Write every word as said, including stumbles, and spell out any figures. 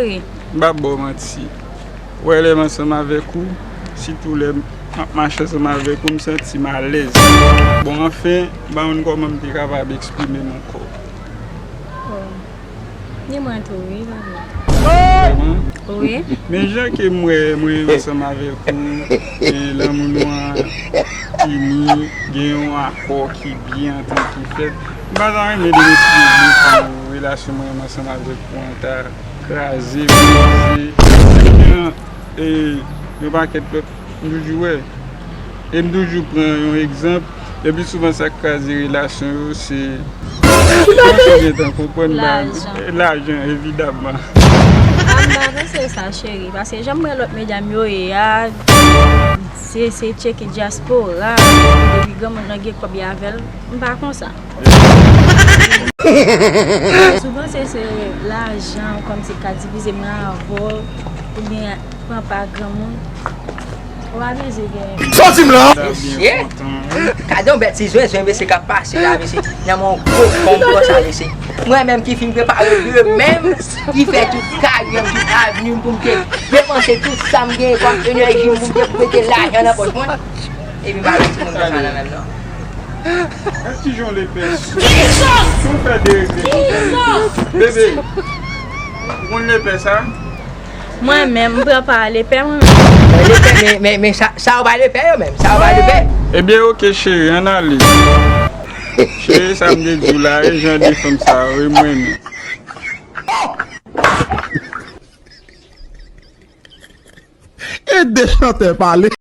M p ap ba w manti. Ou wè, lè m ansanm avèk ou, sitou lè m ap mache ansanm avèk ou, m santi m alèz. Bon, anfen, m pa konn kòman m te kapab eksprime m ankò. Oh. Ni mwen tou, wi, papa. Vrèman? Wi. Men jan ke m wè mwen ansanm avèk ou, e lanmou nou an ini, gen yon akò ki byen antre ki fèt. M pa ta renmen derespekte pou relasyon mwen ansanm avèk ou an ta kraze, brize, e yon pakèt lòt, m toujou wè. E m toujou pran yon egzanp, le pli souvan sa k kraze relasyon yo, se, se konn ou gentan konprann, lajan, evidamman. A, m pa panse sa, cheri, paske jan m wè lòt medam yo ye a, se, se tcheke dyaspora, depi granmoun nan gen kòb, y avè l, m pa konsa. Souvan se, se lajan, kòmsi ka divize mwen avè w, oubyen pran pa granmoun. Ou pa bezwen gen. Sòti m la! Mesye! Gade yon bèt ti zwenzen mesye k ap pase la, mesye. Nan men yon gwo fanm konsa, mesye. Mwen menm ki fin prepare demen m, ki fè tout karyè m, tout avni m pou m te depanse tout sa m genyen kòm enèji m pou m te mete lajan nan pòch mwen. Epi m pa gen timoun konsa nan men m, non. Gad kijan w lepè sou. Kijan w fè deregle konsa? Bebe, ou konn lepè sa? Mwen menm, m pran pa lepè, mwen menm. Men lepè, men, men, men sa, sa yo pa lepè yo menm, sa yo pa lepè. Ebyen, oke, cheri, ann ale. Cheri, sa m te di w la, e jan de fanm sa yo, e mwen menm. Ede chantè pale.